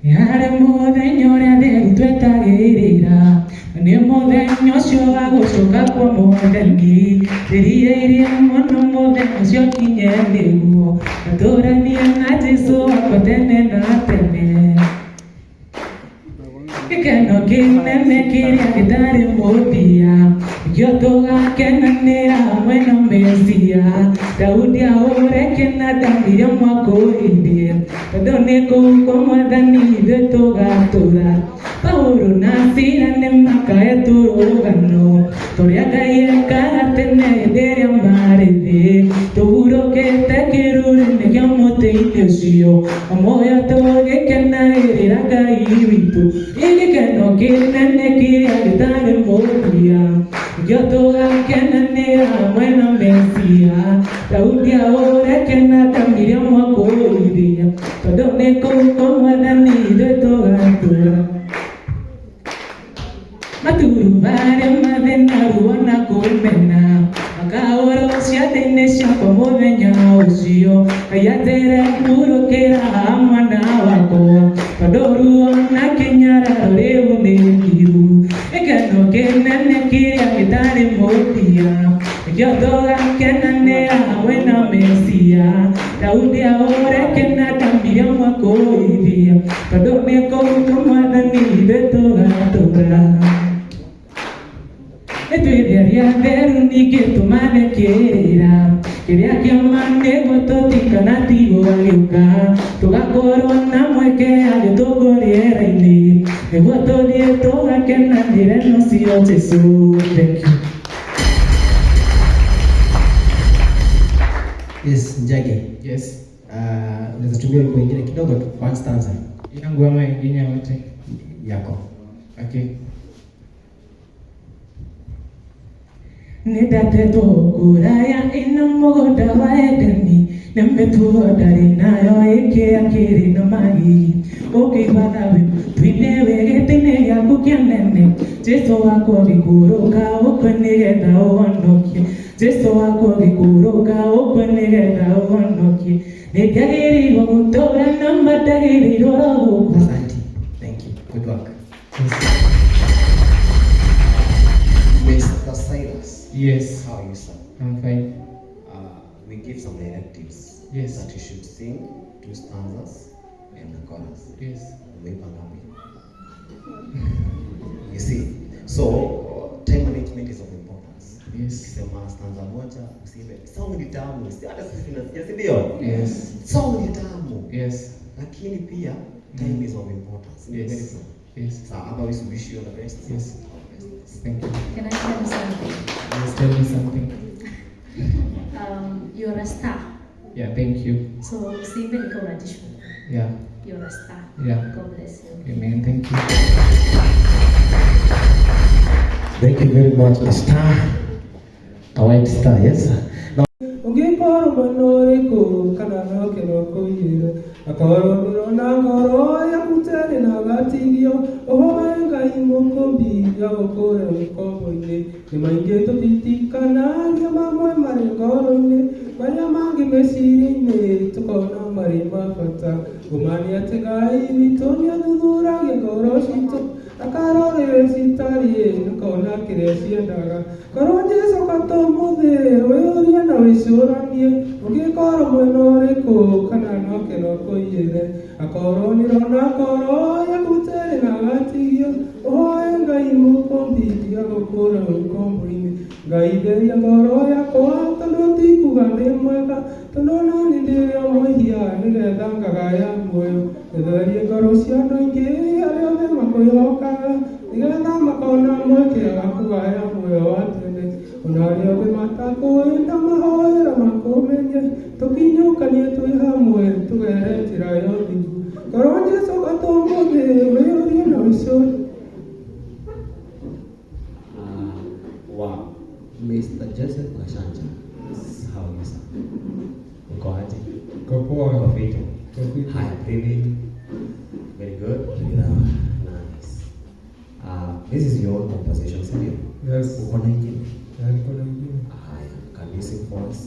Nĩ harĩ mũthenya ũrĩa theru twetagĩrĩra, na nĩ mũthenya ũcio wa gũcoka kwa Mwathani. Ndĩrirĩirie mũno mũthenya ũcio ũkinye nĩguo ngatũranie na Jesũ wakwa tene na tene. Gĩkeno kĩnene kĩrĩa gĩtarĩ mũthia, nĩkĩo tũgakenanĩra hamwe na Mesia. Daudi ahũre kĩnanda Miriamu akũimbie, tondũ nĩ kũu kwa Mwathani ithuĩ tũgatũra. Paulo na Sila nĩ makaetwo rũgano tũrĩa Ngai ekaga tene hĩndĩ ĩrĩa marĩ thĩ. Tũhurũkĩte kĩruru-inĩ kĩa mũtĩ-inĩ ũcio wa muoyo tũgĩkenagĩrĩra Ngai witũ. Ĩ gĩkeno kĩnene kĩrĩa gĩtarĩ mũthia, nĩkĩo tũgakenanĩra hamwe na Mesia. Daudi ahũre kĩnanda Miriamu akũithia, tondũ nĩ kũu kwa Mwathani ithuĩ tũgatũra. Maturubarĩ mathĩna ruo na kũmena makahũrwo ciande-inĩ ciakwa mũthenya ũcio. Ngai atĩre hurũkĩra haha mwana wakwa, tondũ ruo na kĩnyararo rĩu nĩ thiru. Gĩkeno kĩnene kĩrĩa gĩtarĩ mũthia, nĩkĩo tũgakenanĩra hamwe na Mesia. Daudi ahũre kĩnanda Miriamu akũithia, tondũ nĩ kũu kwa Mwathani ithuĩ tũgatũra. Nĩtwĩtheria theru ningĩ tũmathe kĩrĩra kĩrĩa kĩama nĩguo tũtikanatigwo agĩũka, tũgakorwo na mweke agĩtũngwo rĩera-inĩ nĩguo tũthiĩ tũgakenanĩre na ũcio Jesũ. Thank you. Yes, Njagi. Yes. Unaweza tumia wimbo ingine kidogo tu, one stanza. Yangu ama ingine yote? Yako. Okay. Nĩndatetwo kũraya ĩno mũgũnda wa Edeni, nĩ mĩtugo ndarĩ nayo ĩkĩa kĩrĩ na magigi. Ũkĩigua tha wĩ matu-inĩ wĩ gĩtĩ-inĩ gĩaku kĩanene, Jesũ wakwa ũgĩikũrũka ũkue nĩgetha ũhonokie. Jesũ wakwa ũgĩikũrũka ũkue nĩgetha ũhonokie. Nĩnjagĩrĩirwo gũtũra na ma ndagĩrĩirwo gũkua. Asante. Thank you. Good work. Mr. Silas. Yes. How are you, sir? I'm fine. We give some directives. Yes. That you should sing 2 stanzas and a chorus. Yes. Umeimba ngapi? You see, so time management is of importance. Yes. Ukisema stanza moja usiimbe song ni tamu, si hata sisi tunasikia, si ndio? Yes. Song ni tamu. Yes. Lakini pia time is of importance. Yes. Very so. Yes. Sawa, ama we wish you all the best. Yes. All the best. Thank you. Can I tell you something? Yes, tell me something. You're a star. Yeah, thank you. So usiimbe ni kama unatishwa. Yeah. You're a star. Yeah. God bless you. Amen. Thank you. Thank you very much, a star. A white star, yes. Now, Ũngĩkorwo mwena ũrĩkũ kana no kĩroko ũiyĩre, akorwo ndũrona ngoro yaku terĩ na gatigio, ũhoe Ngai mũkũmbi agũkũre ũkombo-inĩ. Nĩ maingĩ tũtitikanagia mamwe marĩ ngoro-inĩ, marĩa mangĩ meciria-inĩ tũkona marĩ ma bata. Ũma nĩ atĩ Ngai witũ nĩathuthuragia ngoro citũ, akarorĩra citariĩ akona kĩrĩa ciendaga. Korwo Jesũ katũmũthĩ wĩyũrie na wĩcũranie, ũngĩkorwo mwena ũrĩkũ kana no kĩroko ũiyĩre, akorwo nĩũrona ngoro yaku terĩ na gatigio, ũhoe Ngai mũkũmbi agũkũre ũkombo-inĩ. Ngai theria ngoro yakwa tondũ ti kuga ndĩ mwega, tondũ ona niĩ ndĩ o mwĩhia nĩgetha ngagaya muoyo. Therie ngoro cia andũ aingĩ arĩa othe makwĩhokaga, nĩgetha makona mweke wa kũgaya muoyo wa tene. Ona arĩa othe matakũĩ ndamahoera makũmenye, tũkinyũkanie twĩ hamwe tũgere njĩra ya ũthingu. Korwo Jesũ atũmũthĩ wĩyũrie na wĩcũranie. Wow. Mr. Joseph Gachanja. How are you, sir? Uko aje? Uko poa. Uko fiti? Uko fiti. Haya, breathe in. Very good. Breathe out. Nice. This is your own composition, si ndio? Yes. Uko na ingine? Yeah, niko na ingine. Haya, can you sing for us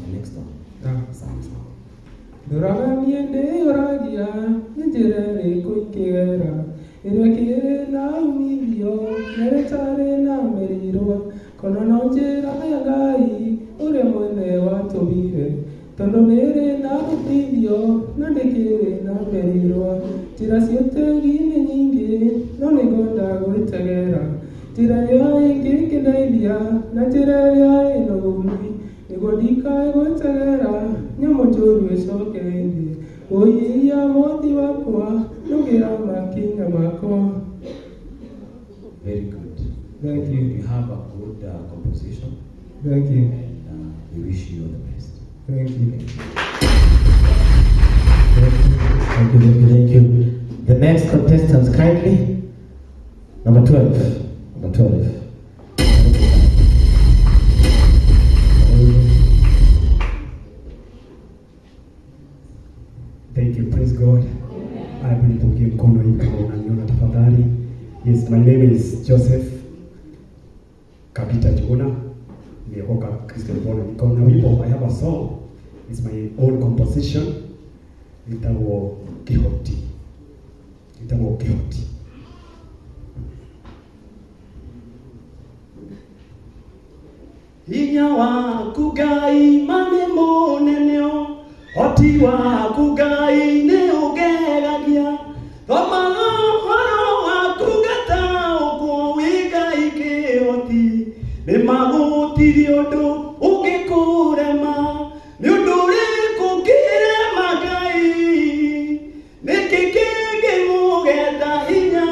the next one? Yeah. Sawa sawa. Ndoraga niĩ ndĩyũragia nĩ njĩra ĩrĩkũ ingĩgerera na umithio na rĩtarĩ na mĩrirwa kono no njĩra ya Ngai ũrĩa mwene watũmire tondũ nĩrĩ na umithio na ndĩkĩrĩ na mĩrirwa njĩra cia ũtegi nĩ nyingĩ no nĩngwenda gwĩtegera njĩra ĩrĩa ĩngĩkĩndeithia na njĩra ĩrĩa ĩna ũguni nĩguo ndikae gwĩtegera nyamũ njũru ĩcoke ĩndĩ ũiĩia mwathi wakwa nũgĩra makinya makwa. Very good. Thank you. You have a good composition. Thank you. And we wish you all the best. Thank you. Thank you, thank you, thank you. The next contestants, kindly. Number 12. Number 12. Thank you. Praise God. Hebu nipungie mkono hii kama unaniona tafadhali. Yes, my name is Joseph Kabita Njuguna. Nimeokoka Kristo Bwana. Niko na wimbo, I have a song. It's my own composition. Ĩtagwo Kĩhoti. Ĩtagwo Kĩhoti. Hinya waku Ngai ma nĩ mũnene hoti waku Ngai nĩ ũgegagia thomaga ũhoro waku ngataũkwo wĩ Ngai kĩhoti nĩ magũtirĩ ũndũ ũngĩkũrema nĩ ũndũ ũrĩkũ ũngĩrema Ngai nĩkĩ kĩngĩmũgeta hinya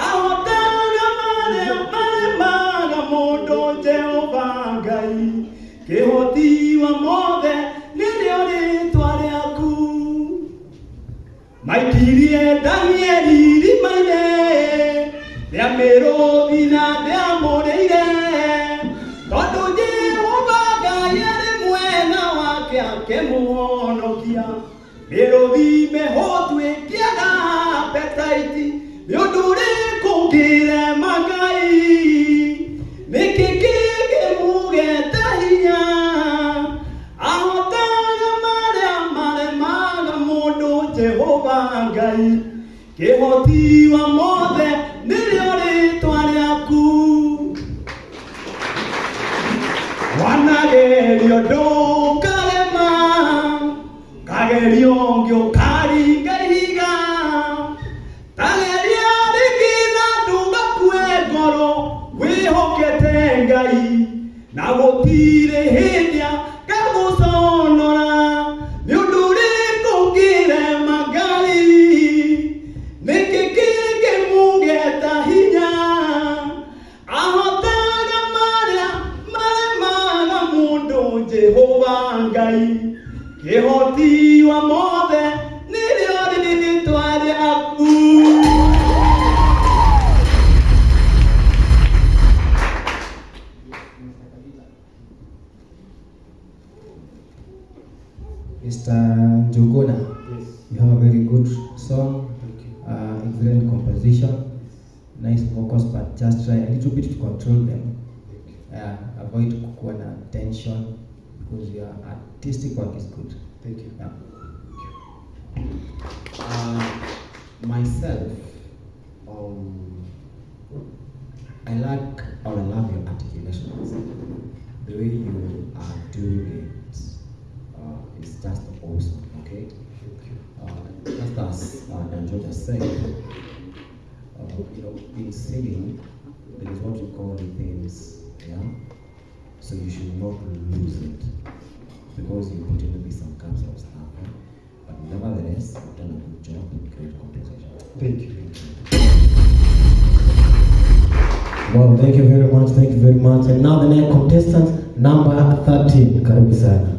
ahotaga marĩa maremaga mũndũ Jehova Ngai kĩhoti wa mothe nĩrĩo rĩtwa rĩaku maikirie Danieli irima-inĩ rĩa mĩrũthi na ndĩamũrĩire tondũ Jehova Ngai arĩ mwena wake akĩmũhonokia mĩrũthi mĩhũtu ĩkĩaga appetite nĩ ũndũ ũrĩkũ ũngĩrema Ngai nĩkĩ kĩngĩmũgeta hinya ahotaga marĩa maremaga mũndũ Jehova Ngai kĩhoti wa mothe nĩrĩo rĩtwa rĩaku wanagerio ndũkarema kagerio ũngĩ ũkaringa ihiga tageria rĩngĩ na ndũgakue ngoro wĩhokete Ngai na gũtirĩ hĩndĩ agagũconora nĩ ũndũ ũrĩkũ ũngĩrema Ngai nĩkĩ kĩngĩmũgeta hinya ahotaga marĩa maremaga mũndũ Jehova Ngai kĩhoti wa mothe nĩrĩo rĩtwa rĩaku. Mr. Njuguna, Yes. you have a very good song, Thank you. Excellent composition, nice vocals, but just try a little bit to control them. Thank you. Avoid kukuwa na tension because your artistic work is good. Thank you. Yeah. Myself, I like or I love your articulations. The way you are doing it is just awesome, okay? Thank you. Just as Danjo just said, in singing, there is what you call rhythms, yeah? So you should not lose it because you put in maybe some gaps or stuff. Yeah? But nevertheless, you've done a good job, great composition. Thank you. Wow, thank you very much, thank you very much. And now the next contestant, number 13. Karibu sana.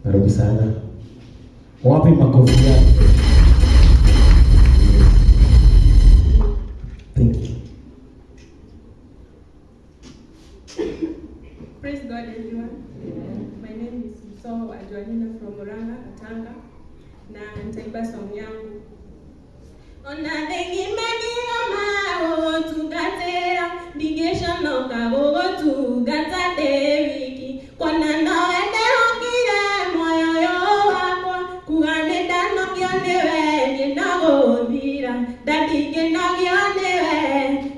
Karibu sana. Wapi makofi yake? Thank you. Praise God, everyone. My name is Msoho Adwanina from Murang'a, Katanga, na nitaimba song yangu. Ona thengimani magũgũtungatĩra ndingĩconoka gũgũtungata ndĩ wiki kuona nowe ndehokire muoyo ũyũ wakwa kuga nĩ ndanogio nĩwe niĩ no gũthira. Ndandingĩnogio nĩwe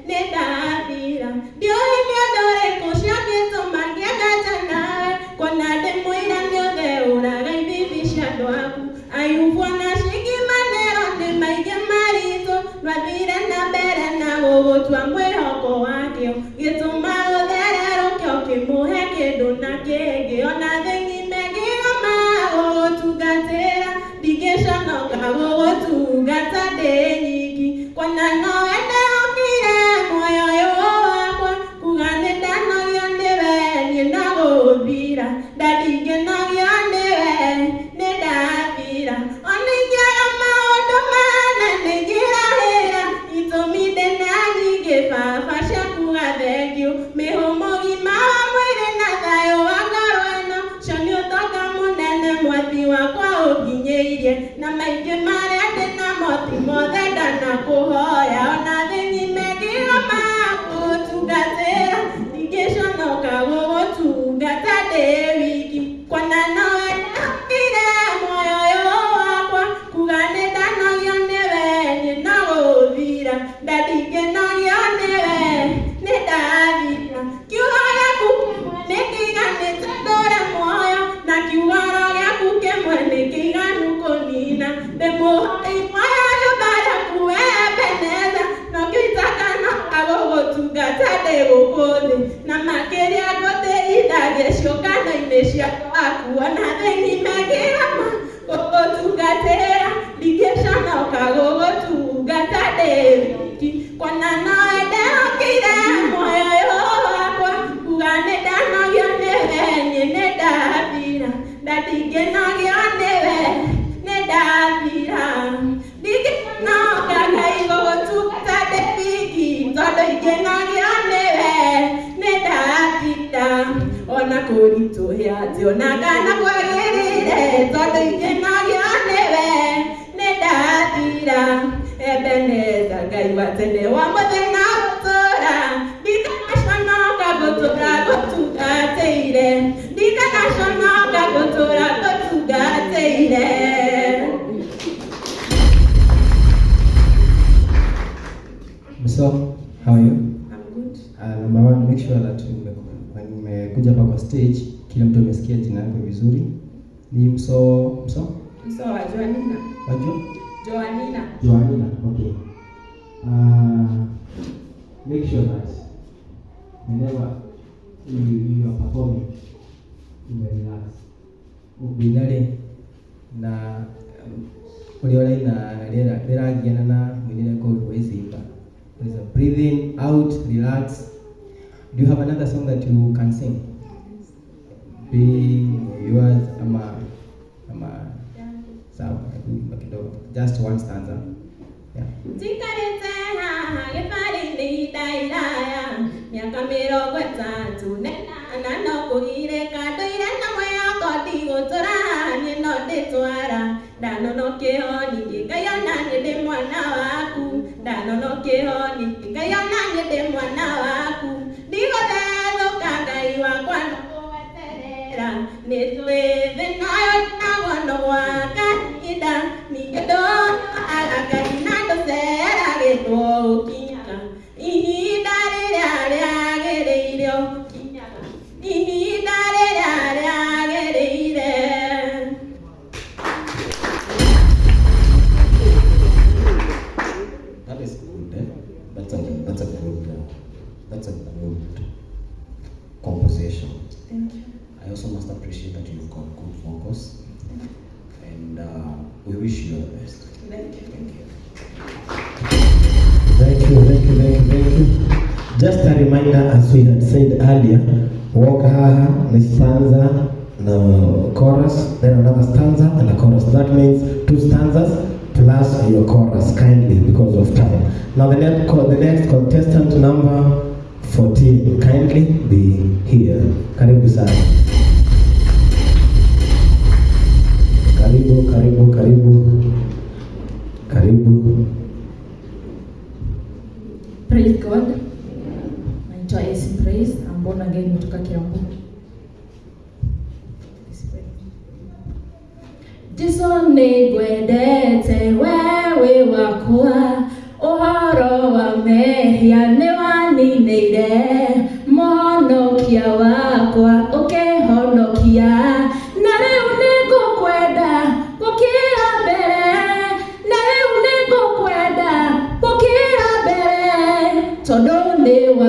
nĩ ndathira. Ndiũĩ nĩ ũndũ ũrĩkũ ciangĩtũma ngĩanganja nawe, kuona ndĩ mũira nĩ ũtheũraga ithithi cia andũ aku. Ayubu ona cingimanĩrwo nĩ maingĩ maritũ, ndwathire na mbere na gũgũtua mwĩhoko wakĩo, gĩtũma ũthererũke ũkĩmũhe kĩndũ na kĩngĩ. Ona thĩ ng'ima ĩngĩgoma gũgũtungatĩra, ndingĩconoka gũgũtungata ndĩ nyiki. Kuona nowe ndehokire muoyo ũyũ wakwa, kuga nĩ ndanogio nĩwe niĩ no gũthira. Ndandingĩnogio nĩwe nĩ ndathira. Ona ingĩaga maũndũ mana nĩngĩrahĩra, itũmi ndĩna nyingĩ baba cia kuga thengiũ. Mĩhũmũ ũgima wa mwĩrĩ na thayũ wa ngoro ĩno, cio nĩ ũtonga mũnene mwathi wakwa ũnginyĩirie. Na maingĩ marĩa ndĩnamo ti mothe ndanakũhoya. Ona thĩ ng'ima ĩngĩgoma gũgũtungatĩra, ndingĩconoka gũgũtungata ndĩ wiki. Kuona nowe ndehokire muoyo ũyũ wakwa, kuga nĩ ndanogio nĩwe niĩ no gũthira. Ndandingĩnogio nĩwe nĩ ndathira. Kiugo gĩaku kĩmwe nĩ kĩiganĩte ndũre muoyo, na kiugo gĩaku kĩmwe nĩ kĩiganu kũnina. Ndĩmũhoi muoyo nyũmba yaku we Ebeneza, no kĩitakanoga gũgũtungata ndĩ gũkũ thĩ. Na makĩria ngũtĩithagie ciũngano-inĩ cia aku. Ona thĩ ng'ima ĩngĩgoma gũgũtungatĩra, ndingĩconoka gũgũtungata ndĩ wiki. Kuona nowe ndehokire muoyo ũyũ wakwa, kuga nĩ ndanogio nĩwe niĩ nĩ ndathira. Ndandingĩnogio nĩwe nĩ ndathira. Ndingĩconoka Ngai gũgũtungata ndĩ wiki, tondũ ingĩnogio nĩwe nĩ ndathira. Ona kũritũhia atĩ ona kana kwagĩrĩire, tondũ ingĩnogio nĩwe nĩ ndathira. Ebeneza Ngai wa tene wa mũthenya gũtũra, ndikanaconoka gũtũra ngũtungatĩire. Ndikanaconoka gũtũra ngũtungatĩire. So, how are you? I'm good. Number one, make sure that when umekuja hapa kwa stage, kila mtu amesikia jina yako vizuri. Ni Mso Mso? Mso wa Joanina. Wajua? Joanina. Joanina, okay. Make sure that whenever you are performing, you relax. Ũngĩina na ũrĩa ũraina rĩera rĩragiana na mũinĩre kũu huwezi imba. There's a breathe in, out, relax. Do you have another song that you can sing? Being yours ama sawa, hebu imba kidogo. Just one stanza. Yeah. Njikarĩte haha gĩbarĩ-inĩ ihinda iraya, mĩaka 38 no kũgirĩka ndũire na mwĩhoko ndigũtũra niĩ no ndĩtwara. Ndanonokĩho ningĩ Ngai ona niĩ ndĩ mwana waku. Ndanonokĩho ningĩ Ngai ona niĩ ndĩ mwana waku. Ndigũthethũka Ngai wakwa no gweterera, nĩtũĩ thĩna ũyũ ndĩnaguo no gwa kahinda. Ningĩ ndũnoaga Ngai na ndũceragĩrwo ũkinyaga ihinda rĩrĩa rĩagĩrĩire, ũkinyaga ihinda rĩrĩa rĩagĩrĩire. That is good, eh? That's a good composition. Thank you. I also must appreciate that you've got good vocals, and we wish you all the best. Thank you. Thank you. Thank you, thank you, thank you, thank you. Just a reminder, as we had said earlier, walk haha ni stanza na chorus, then another stanza and a chorus. That means two stanzas plus your chorus, kindly, because of time. Now the next contestant number 14, kindly be here. Karibu sana. Karibu, karibu, karibu. Karibu. Praise God. Naitwa AC Praise. I'm born again kutoka Kiambu. Jesu nĩngwendete wewe wakwa.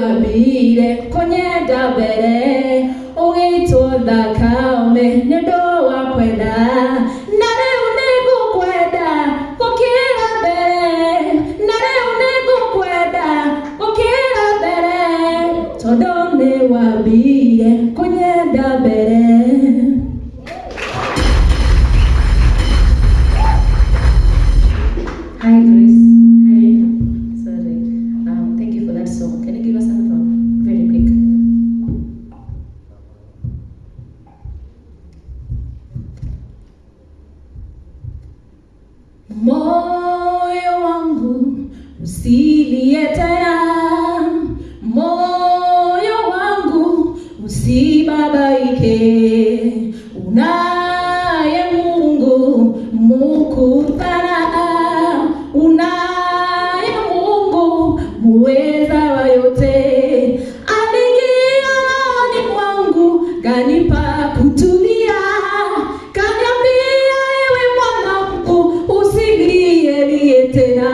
Wambire kũnyenda mbere ũgĩitwo thakame nĩ ũndũ wa kwenda na rĩu nĩngũkwenda gũkĩra mbere na rĩu nĩngũkwenda gũkĩra mbere tondũ nĩ wambire kũnyenda mbere. Hi, Grace. Hi. Sorry. Thank you for that song. Can you give us another one? Very quick. Moyo wangu usilie tena, moyo wangu usibabaike, unaye Mungu mkuu sana, unaye Mungu muweza wa yote. Aliingia rohoni mwangu kanipa kutulia, kaniambia ewe mwanangu usilie tena.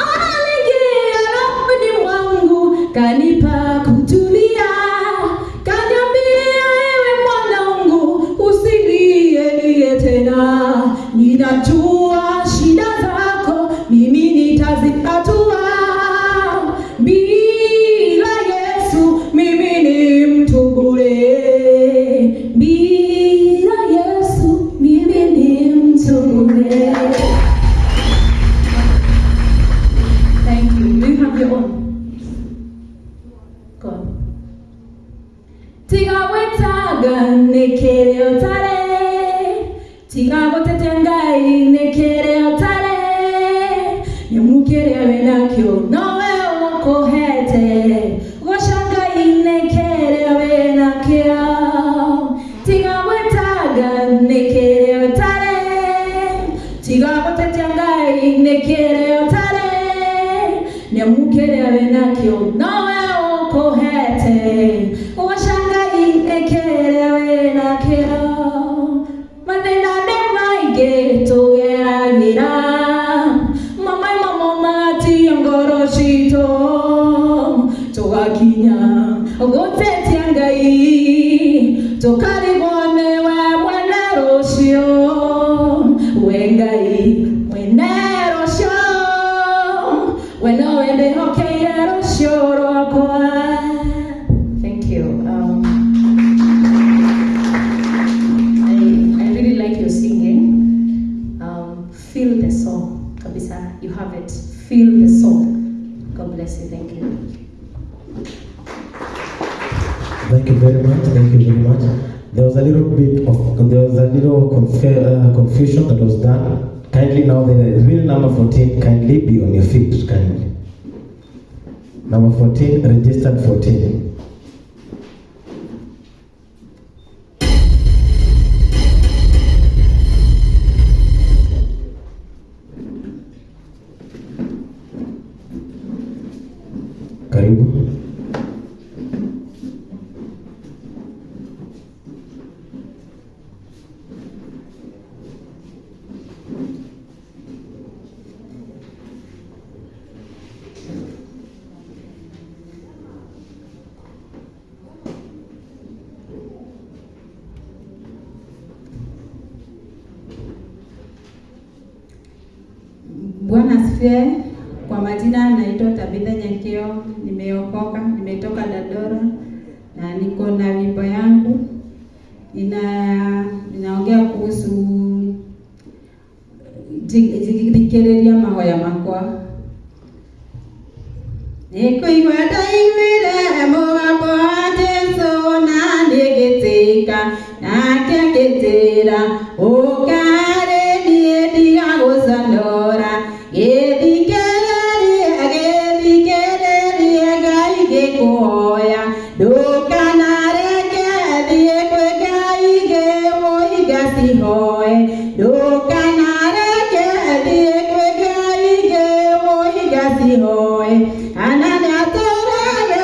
Aliingia rohoni mwangu kanipa kutulia, kaniambia ewe mwanangu usilie tena. Ninajua shida zako mimi nitazitatua, bila Yesu mimi ni mtu bure, bila Yesu mimi ni mtu bure. Thank you. Do you have your own? Go on. Tiga gwĩtanga nĩ kĩrĩa ũtarĩ, tiga gũtetia Ngai nĩ kĩrĩa ũtarĩ, nĩamu kĩrĩa wĩnakĩo nowe ũkũhete, goca Ngai nĩ kĩrĩa wĩnakĩo. Tiga gwĩtanga nĩ kĩrĩa ũtarĩ, tiga gũtetia Ngai nĩ kĩrĩa ũtarĩ, nĩamu kĩrĩa wĩnakĩo nowe ũkũhete, goca Ngai nĩ kĩrĩa wĩnakĩo. Mathĩna nĩ maingĩ tũgeragĩra, mamwe mamo matia ngoro citũ, tũgakinya gũtetia Ngai, tũkarigwo nĩwe mwene rũciũ, we Ngai mwene rũciũ, we nowe ndĩhokeire rũciũ rwakwa. Thank you. I really like your singing. Feel the song, kabisa. You have it. Feel the song. God bless you. Thank you. Thank you very much. Thank you very much. There was a little confusion that was done. Kindly now, the real number 14, kindly be on your feet, kindly. Number 14, registered 14. Karibu. Bwana asifiwe. Kwa majina naitwa Tabitha Nyakio, nimeokoka, nimetoka Dandora na niko na wimbo yangu inaongea kuhusu thikĩrĩria mahoya makwa. Nĩkũigua ndaiguire mũgambo wa Jesũ na nĩngĩtĩka, nake akĩnjĩra ũkarĩ niĩ ndigagũconora, gĩthikĩrĩrie gĩthikĩrĩrie Ngai ngĩkũhoya, ndũkanareke thiĩ kwĩ Ngai ngĩmũiga cihoe, ndũkanareke thiĩ kwĩ Ngai ngĩmũiga cihoe, kana nĩatũraga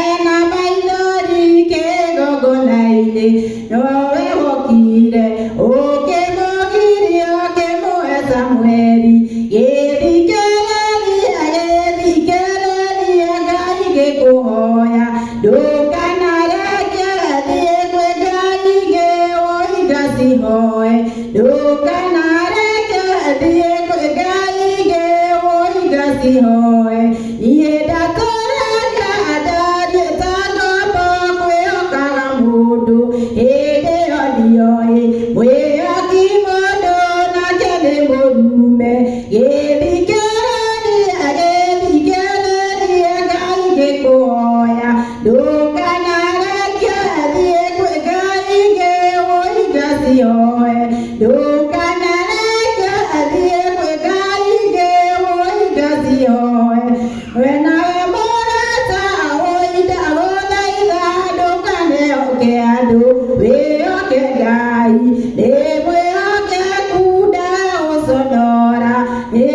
ena maithori kĩgongona-inĩ, nowe wokire ũkĩmũgitĩra. cihoe niĩ ndatũraga ndariĩ ta ngombo kwĩhokaga mũndũ hĩndĩ ĩyo ndioĩ mwĩhoki mũndũ nake nĩ mũrume gĩthikĩrĩria gĩthikĩrĩria Ngai ngĩkũhoya ndũkanareke thiĩ kwĩ Ngai ngĩũinga cioe ndũkanareke thiĩ kwĩ Ngai ngĩũinga cioe we nawe mũrata ndagũthaitha ndũkanehoke andũ wĩhoke Ngai nĩ mwĩhokeku ndagũconora nĩ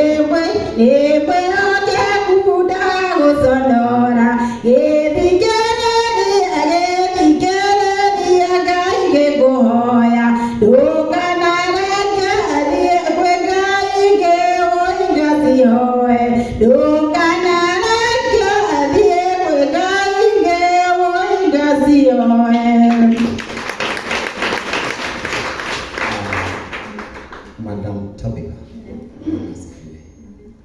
mwĩhokeku ndagũconora gĩthikĩrĩria gĩthikĩrĩria Ngai ngĩkũhoya ndũkanareke thiĩ kwĩ Ngai ngĩũinga cihoe ndũkanareke thiĩ kwĩ Ngai ngĩũinga cihoe. Madam Tabitha, Bwana asifiwe.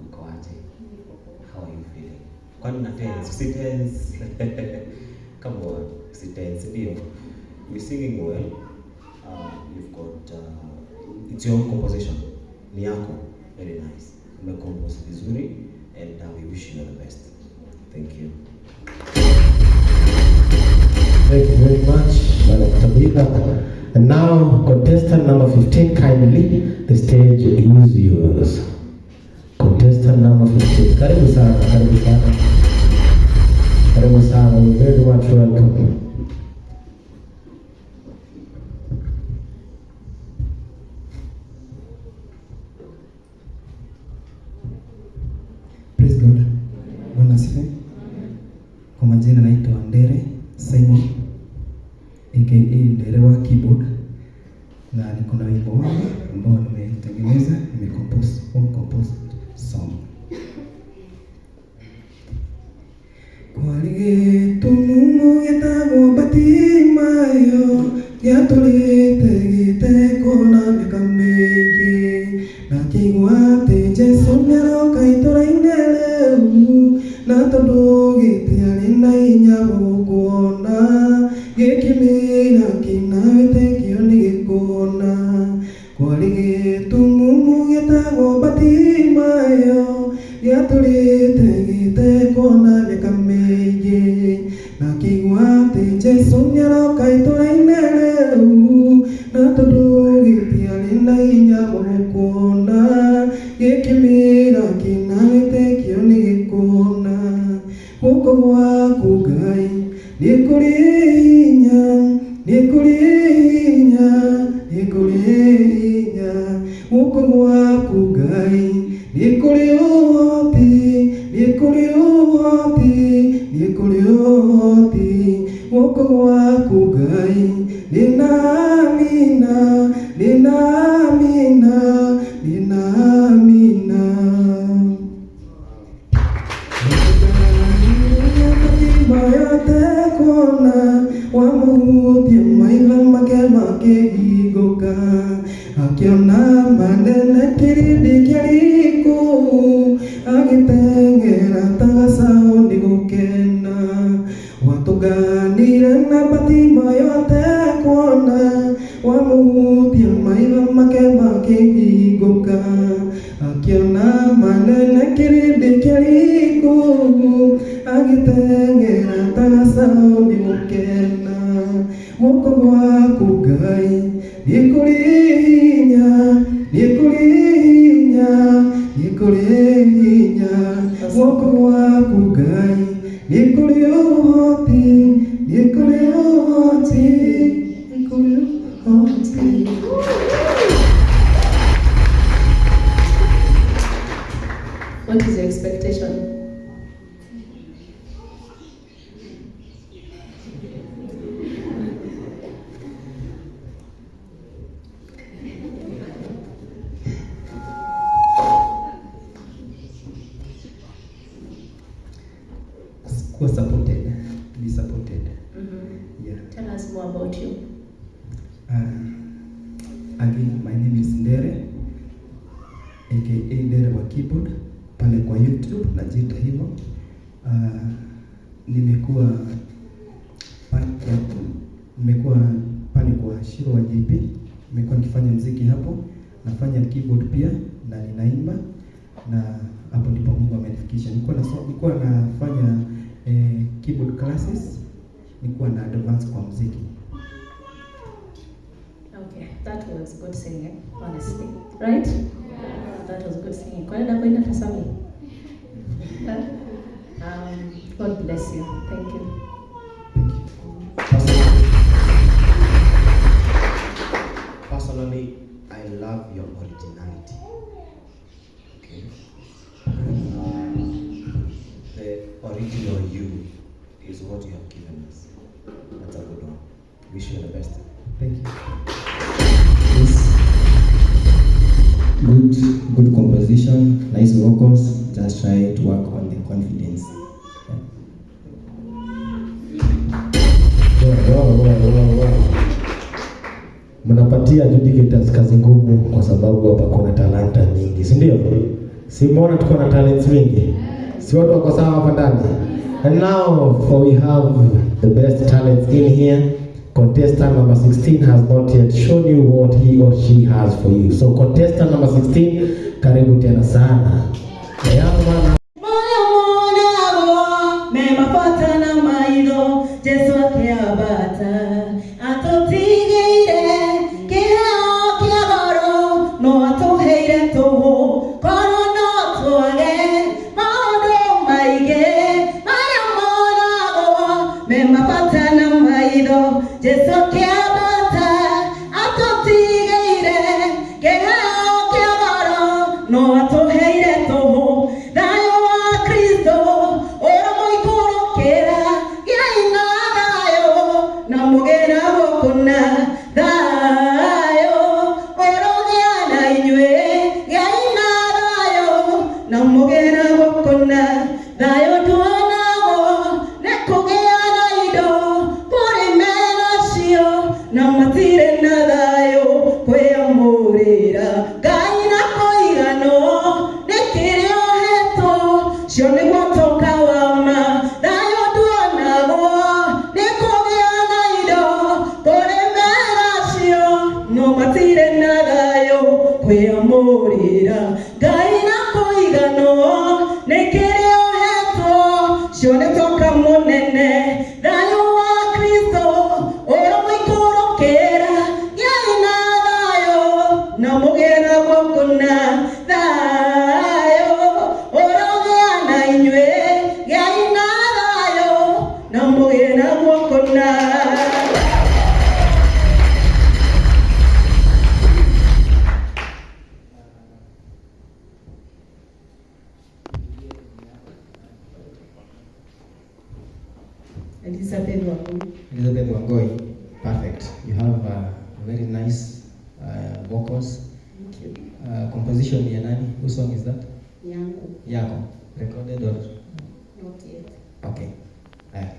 Uko aje? How are you feeling? Kwani una tense? Usi tense. Come on, usi tense, ndio. You're singing well. You've got it's your own composition. Ni yako. Very nice. Umecompose vizuri and we wish you all the best. Thank you. Thank you very much, Madam Tabitha. And now, contestant number 15, kindly, the stage is yours. Contestant number 15. Karibu sana, karibu sana. Karibu sana, you're very much welcome. Praise God. Bwana asifiwe. Kwa majina naitwa Ndere Simon aka Ndere wa keyboard, na niko na wimbo wangu ambao nimetengeneza, nimecompose, home composed song. Kwarĩ gĩtumumu gĩtagwo Batimayo gĩatũrĩte gĩtekũona mĩaka mĩingĩ na kĩigua atĩ Jesũ nĩaroka itũũra-inĩ rĩu na tondũ gĩtiarĩ na hinya wa gũkuona gĩkĩmĩra kĩna wĩtĩkio nĩ gĩkuona. Kwarĩ gĩtumumu gĩtagwo Batimayo gĩatũrĩte gĩtekũona mĩaka mĩingĩ na kĩigua atĩ Jesũ nĩaroka itũũra-inĩ rĩu na tondũ gĩtiarĩ na hinya wa gũkuona gĩkĩmĩra kĩna wĩtĩkio nĩ gĩkuona. Guoko gwaku Ngai nĩ kũrĩ hinya, nĩ kũrĩ hinya, nĩ kũrĩ hinya. Guoko gwaku Ngai nĩ kũrĩ ũhoti, nĩ kũrĩ ũhoti, nĩ kũrĩ ũhoti. Guoko gwaku Ngai nĩ amina, nĩ amina, nĩ amina. Mayatekona wamuhutia maitho make makĩhingũka akĩona manene kĩrĩndĩ kĩarĩ kũu agĩteng'era ta gacaũ nĩ gũkena. Watũnganire na Batimayo atekũona wamuhutia maitho make makĩhingũka akĩona manene kĩrĩndĩ kĩarĩ kũu agĩteng'era ta gacaũ nĩ gũkena. Guoko gwaku Ngai nĩ kũrĩ hinya, nĩ kũrĩ hinya, nĩ kũrĩ hinya. Guoko gwaku Ngai nĩ kũrĩ ũhoti, nĩ kũrĩ ũhoti, nĩ kũrĩ ũhoti. What is your expectation? Kuwa supported, be supported. Yeah. Tell us more about you. Again, my name is Ndere, aka Ndere wa keyboard, Pale kwa YouTube najiita hivyo. Nimekuwa pale, nimekuwa pale kwa Shiro wa JP, nimekuwa nikifanya mziki hapo, nafanya keyboard pia na ninaimba, na hapo ndipo Mungu amenifikisha. Nilikuwa nafanya keyboard classes, nilikuwa na advance kwa mziki. Okay, that was good singing, honestly. Right? That was good singing. Kwa nini nakuita Tasami? God bless you. Thank you. Personally, I love your originality. Okay. The original you is what you have given us. That's a good one. Wish you the best. Thank you. Yes. Good composition, nice vocals. Just try to work on the confidence. Wow. Mnapatia adjudicators kazi ngumu kwa sababu hapa kuna talanta nyingi, si ndio? Si mbona tuko na talents mingi? Si watu wako sawa hapa ndani? And now for we have the best talents in here. Contestant number 16 has not yet shown you what he or she has for you. So contestant number 16, karibu tena sana. The young man Moyo monagwo memabata na maitho Jesu akĩambata atũtigĩire kĩheo kĩa goro no atũheire tũhũ korwo no twage maũndũ maingĩ marĩa monagwo memabata na maitho Jesu akĩambata atũtigĩire kĩheo kĩa goro no atũheire tũhũ thayũ wa Kristo ũramũikũrũkĩra gĩai na thayũ na mũgĩra gũkũ na thayũ ũrogĩa na inyuĩ gĩai na thayũ na mũgĩra gũkũ na thayũ tuonagwo nĩ kũgĩa na indo kũrĩ menacio na matirĩ na thayũ kwĩamũrĩra Ngai na kũiganwo nĩ kĩrĩa ũhetwo cio nĩguo toka wa ma thayũ tuonagwo nĩ kũgĩa na indo kũrĩ menacio no matirĩ na thayũ kwĩamũrĩra Ngai na kũiganwo nĩ kĩrĩa ũhetwo cio nĩ toka mũnene thayũ wa Kristo ũramũikũrũkĩra gĩai na thayũ na mũgĩra gũkũ na thayũ ũrogĩa na inyuĩ gĩai na thayũ na mũgĩra gũkũ na. Elizabeth Wangui. Elizabeth Wangoi, perfect. You have very nice vocals. Thank you. Composition ya nani? Whose song is that? Yangu. Yako. Recorded or? Not yet. Okay.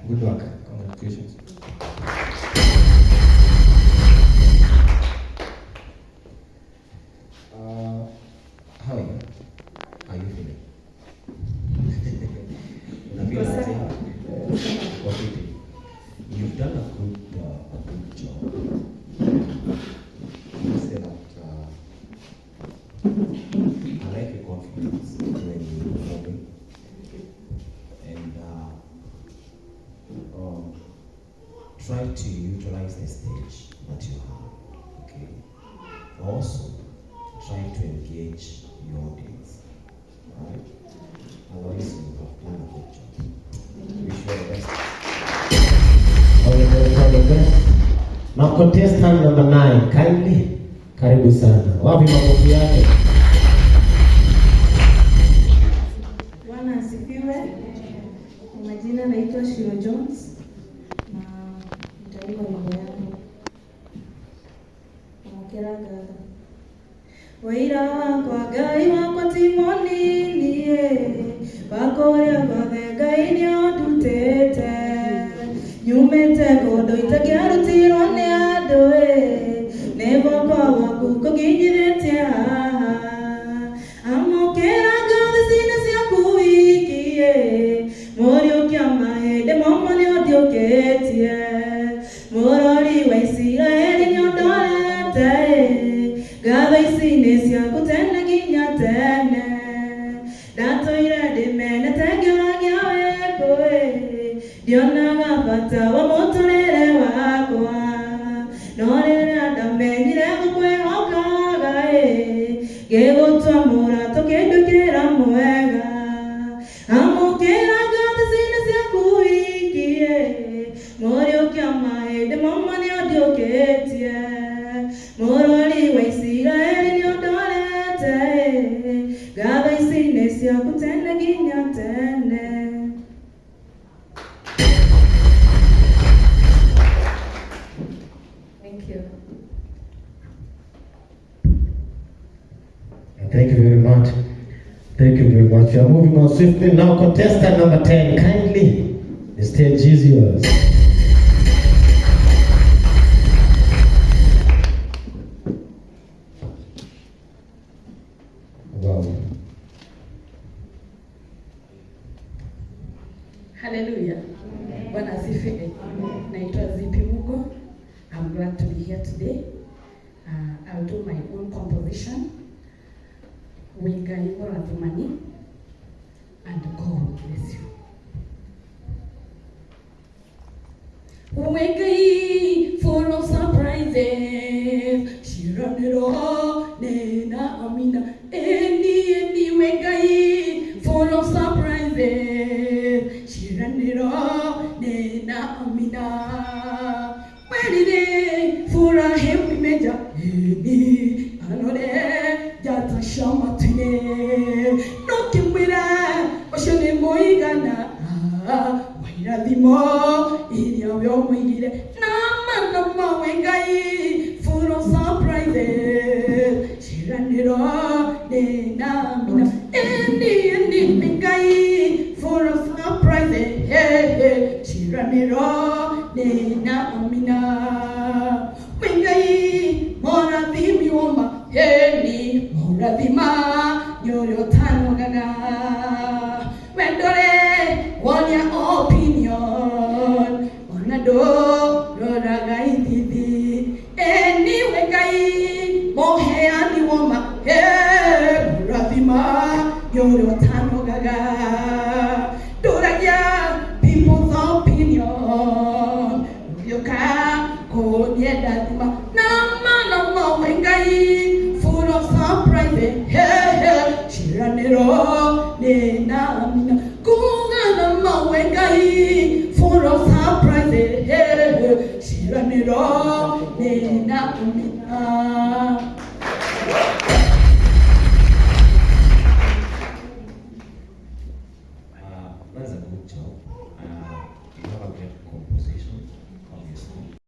Good work. Congratulations. How are you? How are you feeling? Unafeel aje? Uko fiti? You've done a good job. I must say that I like your confidence when you're performing, and try to utilize the stage that you have. Okay. Also, try to engage your audience. All right. Otherwise, you have done a good job. Wish you all the best. All the best, all the best. Now contestant number 9, kindly, karibu sana. Wapi makofi yake? Bwana asifiwe. Kwa majina naitwa Shiro Jones na nitaimba wimbo yangu. Amũkĩra ngatho. Wĩira wakwa Ngai wakwa ti mũnini ĩ, wa kũrĩa guothe Ngai nĩũndutĩte. Nyumĩte kũndũ itangĩarutirwo nĩ andũ ĩ, nĩ guoko gwaku kũnginyithĩtie haha. Amũkĩra ngatho ici nĩcio. Ndionaga bata wa mũtũrĩre wakwa, no rĩrĩa ndamenyire gũkwĩhokaga ĩ, ngĩgũtua mũrata ũkĩnduĩkĩra mwega. Amũkĩra ngatho ici ciaku wiki ĩ, mũriũkia mahĩndĩ momũ nĩũndiũkĩtie, mũrori wa Isiraeli nĩũndorete ĩ, ngatho ici nĩ ciaku tene nginya tene. Thank you. Thank you very much. Thank you very much. We are moving on swiftly now. Contestant number 10, kindly, the stage is yours. Wow. Hallelujah. Bwana asifiwe. Naitwa Zipi Mugo. I'm glad to be here today. I'll do my own composition. Wĩ Ngai mũrathimani, and God bless you. Wĩ Ngai full of surprises. Shiraniro nena amina. Eni eni wĩ Ngai full of surprises. Shiraniro nena amina. Werire furaha imeja eni anore jatasha matune nokimwira ucio nĩ mũigana wa irathimo iria we ũmũigire nama nama wĩ Ngai full of surprises ciranĩro nĩ na mina eni eni wĩ Ngai full of surprises ciranĩro nĩ na mina wĩ Ngai mũrathimi woma eni mũrathima nĩ ũrĩa ũtanogaga wendore wonia opinion ona ndũroraga ithithi eni wĩ Ngai mũheani woma mũrathima nĩ ũrĩa ũtanogaga ndũragia people's opinion ũgĩũka kũnyendathima nama nama wĩ Ngai full of surprises ciranĩro nĩ na mina kuga nama wĩ Ngai full of surprises ciranĩro nĩ na mina.